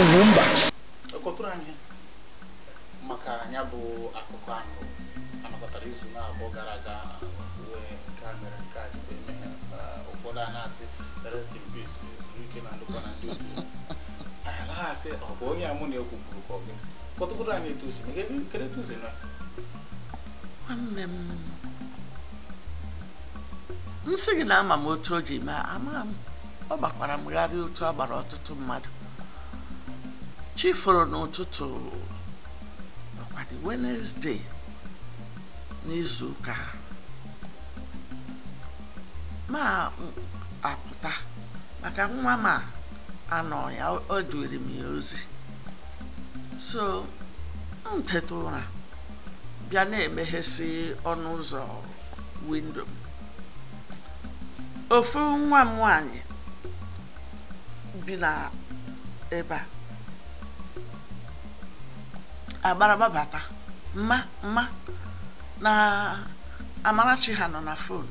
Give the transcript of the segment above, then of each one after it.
Ugwumba. Kọtụrụ anyị maka anya bụ akụkọ ahụ anọkọtara izu na-abụọ gara aga wee nke a mere nke a jikwa eme ha. Ụfọdụ a na-asị rest in peace, zuru ike na ndokwa na ndị otu ya. Anyị anaghị asị ọ bụ onye a mụ na ekwu kwuru ka ọ gịnị. Kọtụrụ anyị etu o si mee. Kedu etu o si mee? Nwanne m, m sị gị na ama m otu o ji mee, ama m. Ọ gbakwara m gharị otu a gbara ọtụtụ mmadụ. Chi foro n'ụtụtụ ọkwadị Wednesday n'izu ụka, ma apụta maka nwa m a anọ ya, o duere m ya ozi. So m teta ụra bịa na-emeghesị ọnụ ụzọ windo m. Ofu nwa m nwaanyị bi na ebe a agbaraba bata, mma mma na Amarachi ha nọ na fon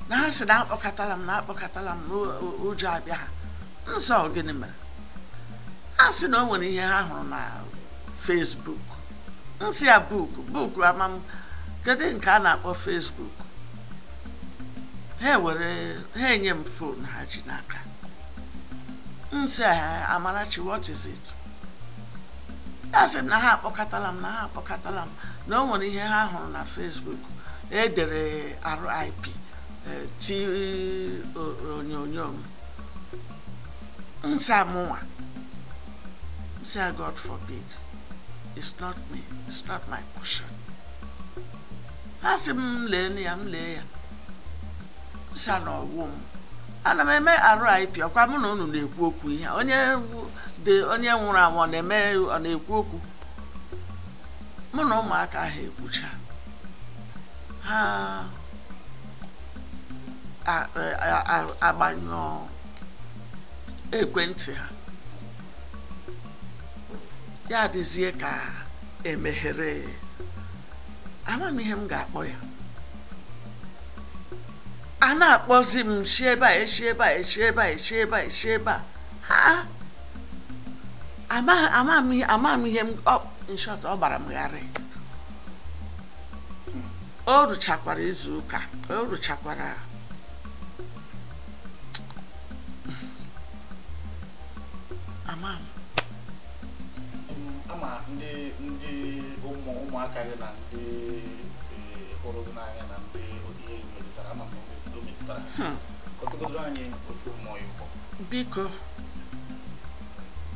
na ha sị na akpọkọtala m na akpọkọtala m na ụjọ abịa ha. Nzọ gịnị mere? Ha sị na o nwere ihe ha hụrụ na Facebook. Nsị ya book book ama m kedu nke a na-akpọ Facebook. Ha were ha enye m fon ha ji n'aka. Nsị ha, Amarachi, what is it? Ya sị m na ha akpọkọtala m na ha akpọkọtala m na o nwere ihe ha hụrụ na Facebook edere RIP ti onyonyo m. Nsị amụnwa, nsị a, God forbid, it's not me, it's not my portion. Ha sị m lee ya, m lee ya. Nsị a na ọwụ m ana m eme RIP ọkwa mụ na unu na-ekwu okwu ihe onye dị onye nwụrụ anwụ ọ na-eme ọ na-ekwu okwu. Mụ na ụmụaka ahụ ekwucha, ha agbanyụọ ekwentị ha. Ya adịzie ka emeghere, ama m ihe m ga-akpọ ya. A na-akpọzi m si ebe a esi ebe a esi ebe a esi ebe a esi ebe a. Ha ama ama m ihe m in short, ọ gbara m gharị. O ruchakwara izu ụka, o ruchakwara ama m. Ama ndị ndị ụmụaka gị na ndị hụrụ gị n'anya na ndị ihe metụtara, ama m o metụtara ha. Kọtụgodoro anyị ofu ụmụ Igbo. Biko,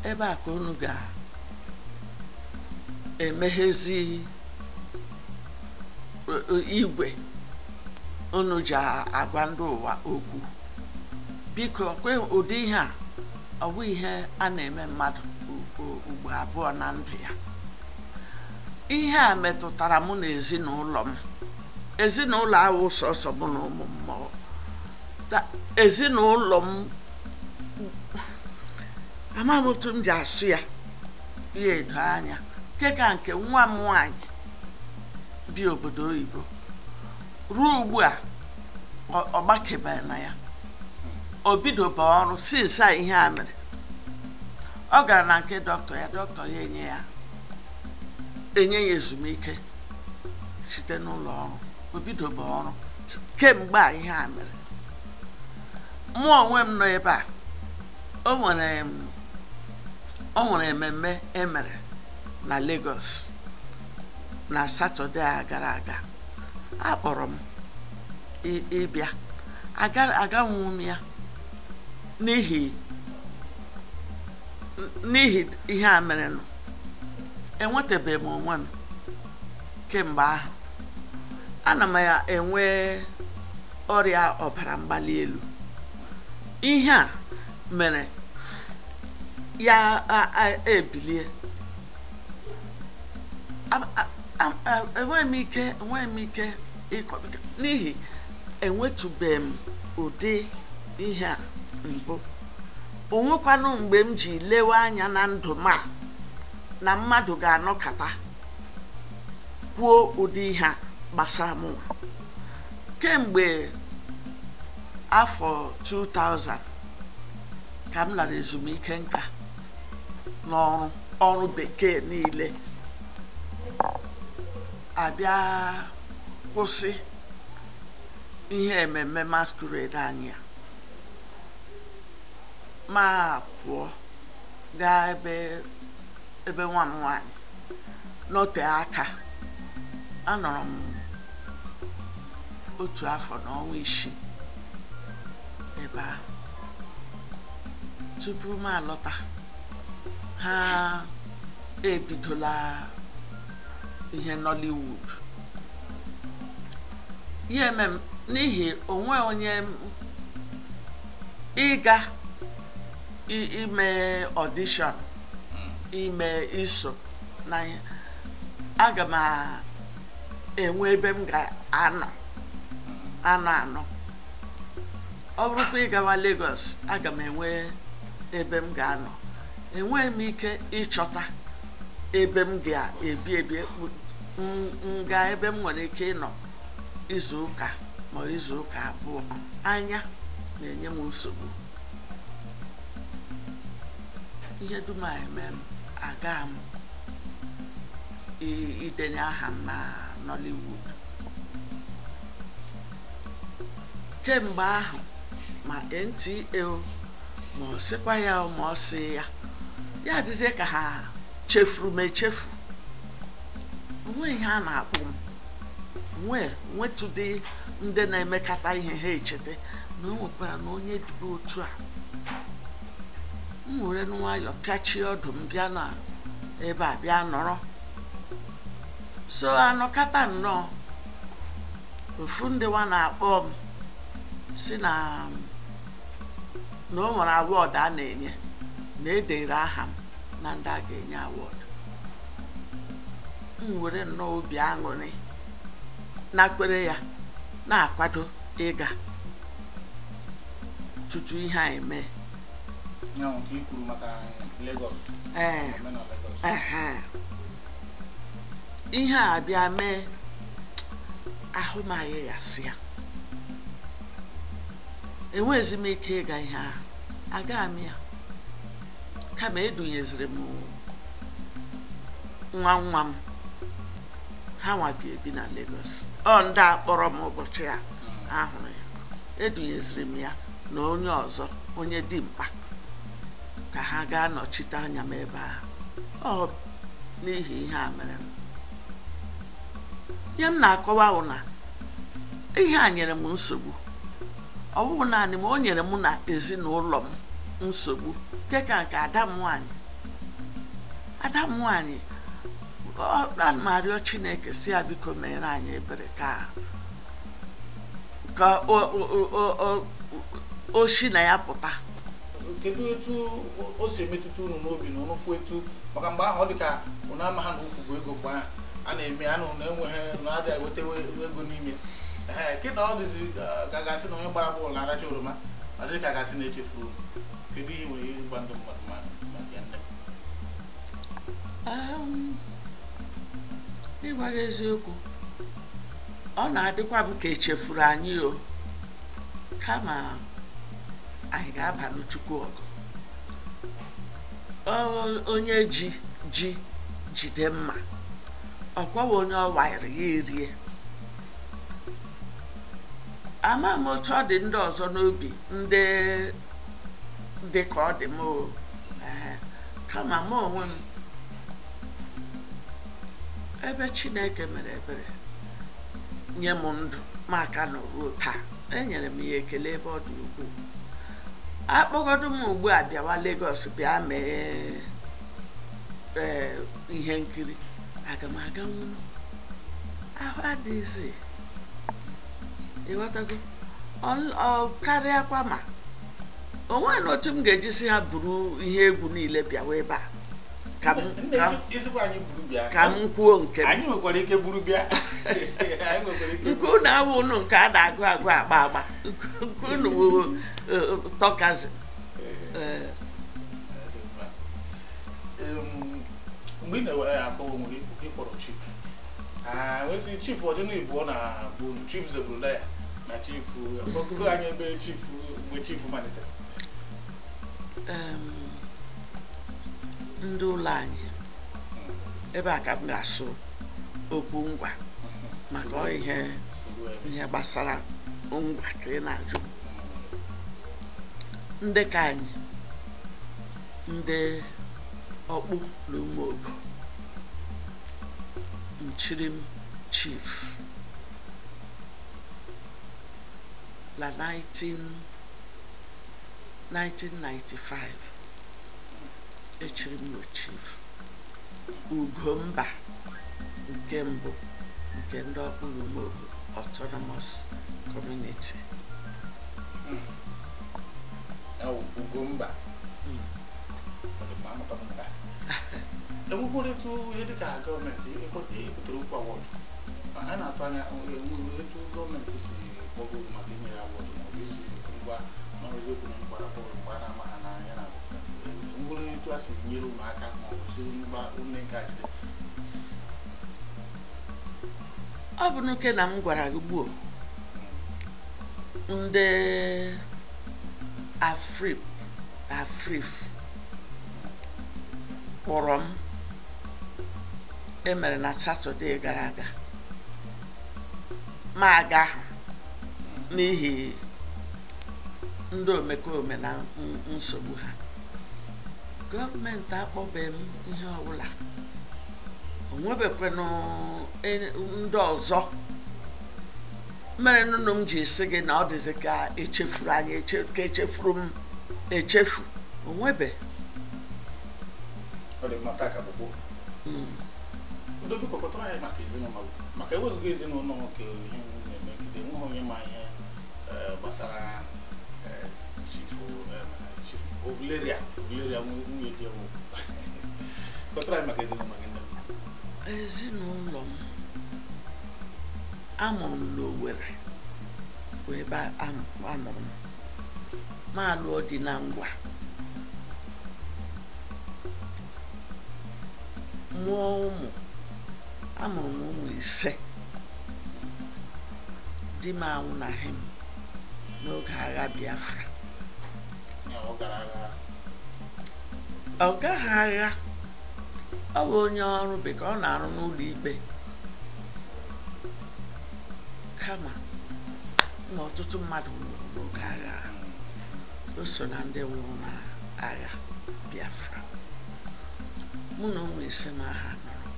ebe a ka unu ga-emeghezi igwe unu ji agwa ndị ụwa okwu. Biko, kwe ụdị ihe a ọ bụ ihe a na-eme mmadụ ugbo abụọ na ndụ ya. Ihe a metụtara mụ na ezinụlọ m. Ezinụlọ ahụ sọsọ mụ na ụmụ mmụọ. Ezinụlọ m ama m otu m ji asụ ya ya edo anya. Nke ka nke nwa m nwaanyị bi obodo oyibo ruo ugbu a ọ gbakebeghị na ya. O bidobe ọrụ since a ihe a mere. Ọ gara na nke dọkịta ya, dọkịta ya enye ya ezumike site n'ụlọ ọrụ. O bidobe ọrụ kemgbe a ihe a mere. Mụ onwe m nọ ebe a, o nwere ememme emere na Lagos na Satọde a gara aga. Akpọrọ m ịbịa, aganwu m ya n'ihi ihe a merenụ. Enwetabeghị m onwe m kemgbe ahụ. Ana m ya enwe ọrịa ọbara mgbali elu. Ihe a mere ya ebilie. Enweghị m ike ịkọ n'ihi enwetụbeghị m ụdị ihe a mbụ. O nwekwanụ mgbe m ji lewe anya na ndụ m a na mmadụ ga-anọkata kwuo ụdị ihe a gbasara m. Kemgbe afọ 2000 ka m lara ezumike nka n'ọrụ ọrụ bekee niile abịa kwụsị ihe ememme masquerade anyị a. Ma pụọ gaa ebe ebe nwa m nwaanyị nọte aka. Anọrọ m 1 afọ na ọnwa 6 ebe ahụ tupu m alọta. Ha ebidola ihe Nollywood ya eme m n'ihi onwe onye ịga ime audition, ime iso na ihe, aga m enwe ebe m ga-anọ anọ anọ. Ọ bụrụkwa ịgawa Lagos, aga m enwe ebe m ga-anọ. Enweghị m ike ịchọta ebe m ga-ebi ebi m gaa ebe m nwere ike ịnọ izu ụka ma izu ụka 2. Anya na-enye m nsogbu. Ihe dum a eme m, aga m idenye aha m na Nollywood. Kemgbe ahụ ma NTA ma ọ sịkwa ya ma ọ sị ya, ya adịzie ka ha chefuru m echefu. Onwe ihe a na-akpọ m nwetụdị ndị na-emekata ihe ha echeta na o nwekwara na onye dịbe otu a. M were nwayọọ pịachie ọdụ m bịa na ebe a bịa nọrọ. So anọkata nnọọ ofu ndị nwa na-akpọ m si na o nwere awọdụ a na-enye, na edere aha m na ndị a ga-enye awọdụ. M were nnọọ obi aṅụrị nakwere ya, na-akwado ịga tutu ihe a eme. Ihe a bịa mee ahụmaghị ya si ya enweghịzi m ike ịga ihe ahụ, aga m ya. Kama edunyeziri m nwa nwa m, ha nwa bi ebi na Lagos. Ọ ndị a kpọrọ m ụbọchị a ahụrụ ya, edunyeziri m ya na onye ọzọ, onye dimkpa, ka ha gaa nọchite anya m ebe ahụ. Ọ n'ihi ihe a mere m. Ihe m na-akọwa bụ na ihe a nyere m nsogbu. Ọ bụghị naanị m, o nyere mụ na ezinụlọ m nsogbu, nke ka nke ada m nwaanyị. Ada m nwaanyị, ana m arịọ Chineke si ya biko mere anyị ebere ka o si na ya pụta. Kedu etu o si emetụta unu n'obi na unu fụ etu, maka mgbe ahụ ọ dị ka unu ama ha na ukwu bụ ego mgbe ahụ a na-eme anụ na enweghị na adịghị eweta ego n'ime. Kịta ọ dịzi ka gasị na onye gbara bọọlụ na-aracha oroma, ọ dịghị ka gasị na-echefuru unu. Kedu ihe nwere ịgba ndụ mmadụ maka nne? Ịgwa gị eziokwu, ọ na-adịkwa m ka echefuru anyị o, kama anyị ga-aba n'Chukwu ọgụ. Onye ji ji jide mma, ọkwawa onye ọ wanyere ya erie. Ama m otu ọ dị ndị ọzọ n'obi, ndị dị ka ọ dị m o, kama m onwe m, ebe Chineke mere ebere nye m ndụ m aka nọ ruo taa, enyere m ya ekele ebe ọ dị ukwuu. Akpọgodo m ugbu a bịawa Lagos bịa mee ihe nkiri, aga m aga nwụrụ ahụ adịghịzi, ịghọtago? Ọ karịakwa ma o nweghị na otu m ga-eji si ha buru ihe egwu niile bịawa ebe a ka m kwuo nke m. Nke unu awụ unu nke a na-agụ agụ agba agba, nke unu wụ tọkazi. Mgbe ị na-akọ onwe gị ịkpọrọ chief, wesị chief ọdịnihu na bụ chief Zebrudaya na chief ọkụkọ anyị ebe chief mgbe chief malitere. Ndị ụlọ anyị ebe a ka m ga-asụ okwu ngwa maka ọ ihe ihe gbasara ngwa ka ị na-ajụ. Ndị ka anyị, ndị ọkpụ na Umuobo, nchirim chief la 1995 echiri m chief Ugomba nke mbụ nke ndị ọkpụ na Umuobo Autonomous Community. Ugomba. Enwekwara etu ihe dịka gọọmenti ebutere okwu awọdụ a na-atụ anya, etu gọọmenti si kpọgo maka inye ya awọdụ maọbụ isi ngwa n'eziokwu na mgbara bọọlụ mgbe a na-ama ha n'anya na ngwụrụ etu a si nyere unu aka maọbụ si ngwa nne nke a jide. Ọ bụ n'oke na m gwara gị gbuo ndị Afrif kpọrọ m emere na Satọde gara aga ma aga n'ihi ndị omekome na nsogbu ha. Gọọmenti akpọbeghị m ihe ọbụla, o nwebekwanụ ndị ọzọ mere nụnụ m ji sị gị na ọ dịzị ka echefuru anyị, ka echefuru m echefu onwebe. Ọ dị mma taa ka bụ udo. Biko kọtara anyị maka ezinụlọ gị, maka ewezuga ezinụlọ nke ihe na-emegide enweghị onye ma ihe gbasara Chief Ovleria nwunye di ewu. Kọtara anyị maka ezinụlọ gị nne m. Ezinụlọ m, amụrụ m n'Owerri bụ ebe amụrụ m, ma alụọ di na ngwa, mụọ ụmụ. Amụrụ m ụmụ 5. Di m anwụnahị m n'oge agha Biafra. Ọ gaghị agha, ọ bụ onye ọrụ bekee, ọ na-arụ n'ụlọ ikpe. Kama ma ọtụtụ mmadụ nwụrụ n'oge agha, o so na ndị nwụrụ n'agha Biafra. Mụ na ụmụ 5 ma ha nọrọ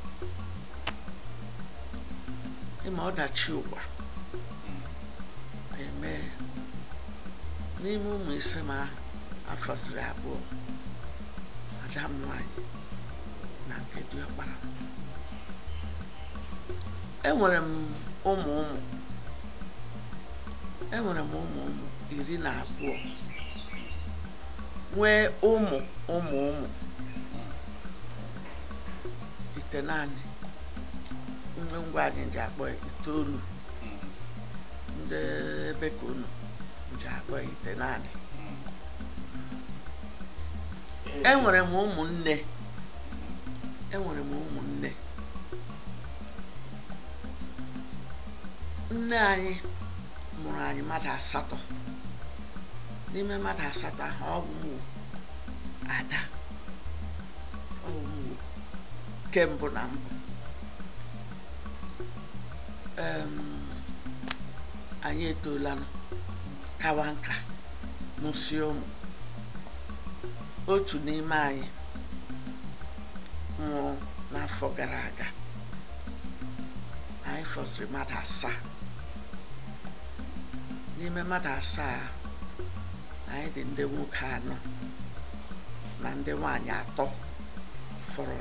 ịma ọdachi ụwa eme. N'ime ụmụ 5 ma ahụ afọziri 2, ada m nwanyị na nke diọkpara. Enwere m ụmụ ụmụ, enwere m ụmụ ụmụ 12, nwee ụmụ ụmụ ụmụ 9. Nwe ngwa anyị ji akpọ 9, ndị ebe ka unu ji akpọ 9. Enwere m ụmụnne, enwere m ụmụnne. Nne anyị mụrụ anyị mmadụ 8. N'ime mmadụ 8 ahụ, ọ bụ mụ ada, ọ bụ mụ kembụ na mbụ. Anyị etoola kawa nka mụsị ụmụ. Otu n'ime anyị nwụrụ n'afọ gara aga. Anyị fọziri mmadụ 7. N'ime mmadụ 7 anyị dị ndị nwoke 4 na ndị nwaanyị 3 fọrọ.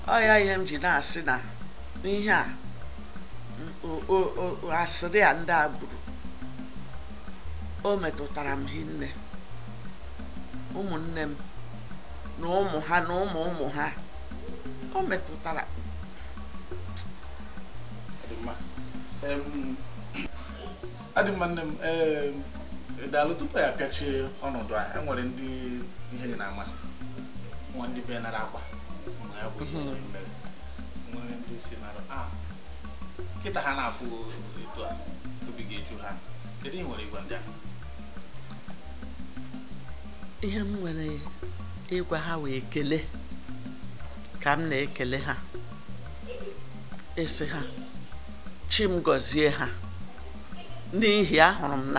Ọ ya ihe m ji na-asị na ihe a asịrị a ndị a buru o metụtara m hinne. Ụmụnne m na ụmụ ha na ụmụ ụmụ ha o metụtara. Adị mma nne m, daalụ. Tupu ya apịachie ọnọdụ a, enwere ndị ihe gị na-amasị, nwa ndị be nara akwa mgbe ya bụ ihe mere, nwere ndị si nara a kịta ha na-afụ etu a obi ga-eju ha. Kedu ihe nwere ịgwa ndị ahụ? Ihe m nwere Ịgwa ha wee ekele ka m na-ekele ha, esi ha chi m gọzie ha, n'ihi ahụrụ m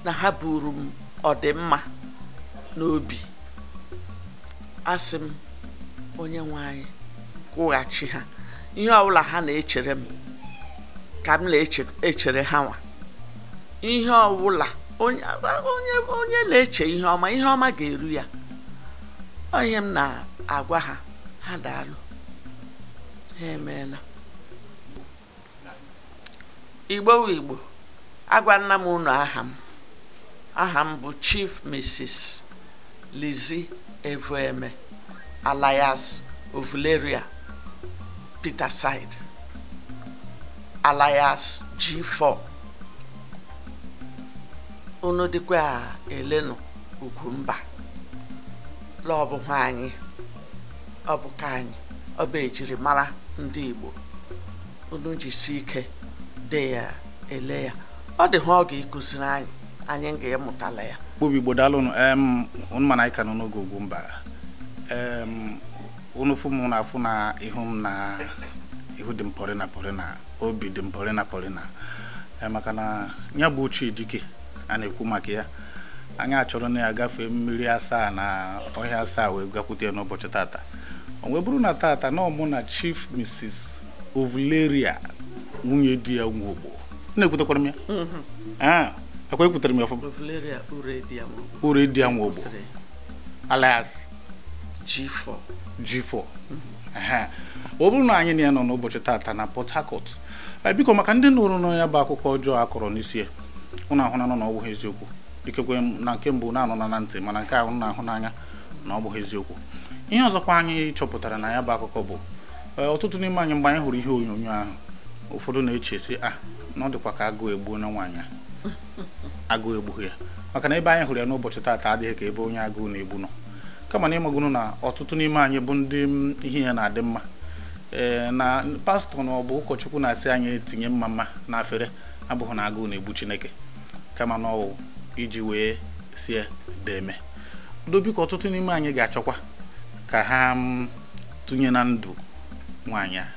na ha buru m ọdịmma n'obi. Asị m onye nwe anyị kwụghachi ha ihe ọbụla ha na-echere m ka m na-echere ha nwa. Ihe ọbụla onye na-eche ihe ọma, ihe ọma ga-eru ya. Onye m na-agwa ha, ha daalụ, ha emeela. Igbo wu Igbo, agwa nna m unu aha m. Aha m bụ Chief Mrs. Lizzie Evueme alias Ovuleria Peterside alias G4. Unu dịkwa elenu Ugwumba la ọ bụ anyị, ọ bụ ka anyị, ọ bụ ejiri mara ndị Igbo. Unu jisi ike de ya ele ya, ọ dị ha ọ ga-ekuziri anyị, anyị ga-emụtala ya. Obi Igbo daalụnụ. Unu mana anyị ka nọ n'oge Ugwumba. Unu fụ m na afụ na ihu m na ihu dị m pọrịna pọrịna, obi dị m pọrịna pọrịna, maka na ya bụ ochie dike a na-ekwu maka ya. Anyị achọrọ na ya gafee mmiri asaa na ọhịa asaa wee gakwute ya n'ụbọchị tata. O wee bụrụ na tata na ọmụ na Chief Mrs. Ovuleria nwunye di ya Nwogbo. Na-ekwutekwara m ya? Akwa ekwutere m ya ọfụma. Ovuleria Uredia Nwogbo. Uredia Nwogbo alias G4. G4. Ọ bụrụ na anyị na ya nọ n'ụbọchị tata na Port Harcourt. Biko maka ndị nụrụ nọ ya bụ akụkọ ọjọọ akọrọ n'isi ya, unu ahụna nọ na ọ bụghị eziokwu. Ikekwe na nke mbụ na-anọ na ntị, mana nke ahụ na-ahụ n'anya na ọ bụghị eziokwu. Ihe ọzọkwa anyị chọpụtara na ya bụ akụkọ bụ ọtụtụ n'ime anyị mgbe anyị hụrụ ihe onyonyo ahụ, ụfọdụ na-eche sị a na ọ dịkwa ka agụụ egbuo na nwaanyị a. Agụụ egbughị ya, maka na ebe anyị hụrụ ya n'ụbọchị taata adịghị ka ebe onye agụụ na-egbu nọ. Kama na ịmagụnụ na ọtụtụ n'ime anyị bụ ndị ihe ya na-adị mma. Na pastọ na ọ bụ ụkọchukwu na-asị anyị etinye mma mma n'afere abụghị na agụụ na-egbu Chineke, kama na ọ iji wee sie deme udo. Biko ọtụtụ n'ime anyị ga-achọkwa ka ha tụnye na ndụ nwaanyị a,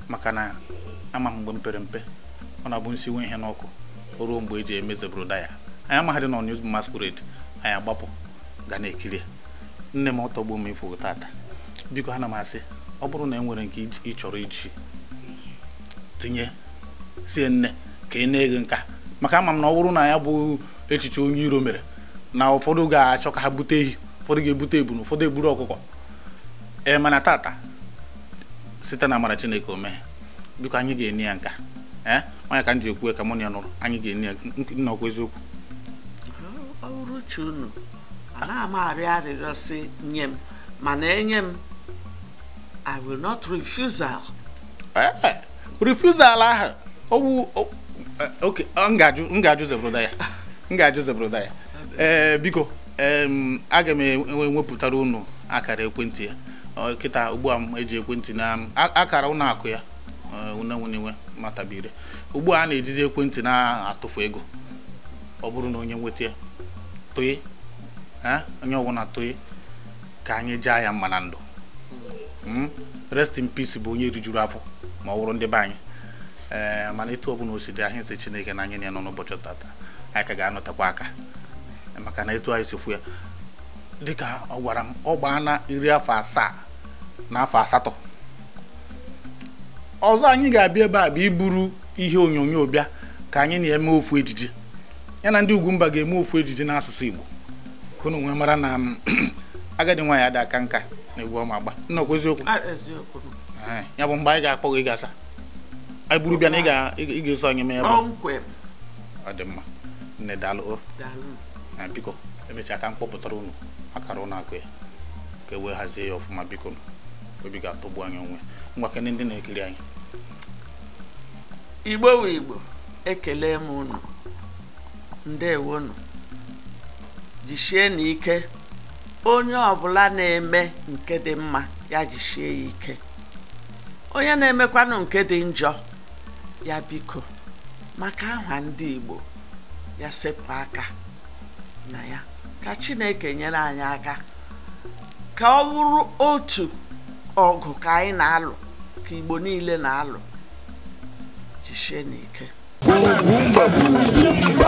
maka na ama mgbe m pere mpe ọ na-abụ nsi nwe ihe n'ọkụ o ruo mgbe eji eme zebroda ya. Anyị amaghadị na News Masquerade, anyị agbapụ ga na-ekiri. Nne m ọtọgbuo m ịfụ tata. Biko ana m asị ọ bụrụ na e nwere nke ị chọrọ iji tinye sie nne ka ị na-eghe nka, maka ama m na ọ bụrụ na ya bụ echiche onye iro mere na ụfọdụ ga-achọ ka ha bute ehi, ụfọdụ ga-ebute ebunu, ụfọdụ egburu ọkụkọ. Ee, mana tata site na amara Chineke o mee, biko anyị ga-enye ya nka. Onye ka m ji ekwu ka mụ na ya nụrụ, anyị ga-enye ya nnọkwa eziokwu. Ọ bụrụ uche unu, ana m arịọ arịrịọ sị nye m, mana enye m, I will not refusal. Refusal ahụ ọwụ oke m ga-ajụ zebroda ya. M ga-ajụ zebroda ya. Biko aga m enwepụtara unu akara ekwentị ya. Kịta ugbu a m eji ekwentị na akara ụlọ akụ ya, une matabire. Ugbu a na-ejizi ekwentị na-atụfu ego. Ọ bụrụ na onye nweta ya toye, onye ọbụla toye, ka anyị jaa ya mma na ndụ. Rest in peace bụ onye rijuru afọ ma ọ bụrụ ndị be anyị. Mana etu ọbụla o si dị, ahụ nsị Chineke na anyị na-anọ n'ụbọchị tata, anyị ka ga-anọtakwa aka, maka na etu anyị si fụ ya dịka ọ gwara m, ọ gbaa na 78 na afọ 8 ọzọ anyị ga-abịa ebe a bụ iburu ihe onyonyo bịa ka anyị na-eme ofu ejije ya na ndị Ugwumba ga-eme ofu ejije n'asụsụ Igbo, ka unu nwee mara na agadi nwaanyị ada aka nka na egwu ọma agba. Nnọkwa eziokwu ya bụ mgbe anyị ga-akpọ gị gasa anyị buru bịa na ị ga-eso anyị mee ebe ọ dị mma. Nne daalụ. Na biko emechaa ka m kpọpụtara unu akara ụlọ akụ ya ka e wee hazie ya ọfụma. Biko obi ga-atọgbu anyị onwe. Ngwa kene ndị na-ekiri anyị. Igbo wu Igbo, ekele m unu, ndewonu, jisie n'ike. Onye ọbụla na-eme nke dị mma ya jisie ya ike, onye na-emekwanụ nke dị njọ ya biko maka aha ndị Igbo ya sepụ aka na ya Ka Chineke nyere anyị aka ka ọ bụrụ otu ọgụ ka anyị na-alụ, ka Igbo niile na-alụ. Jisie n'ike. Ugwumba bụ Ugwumba.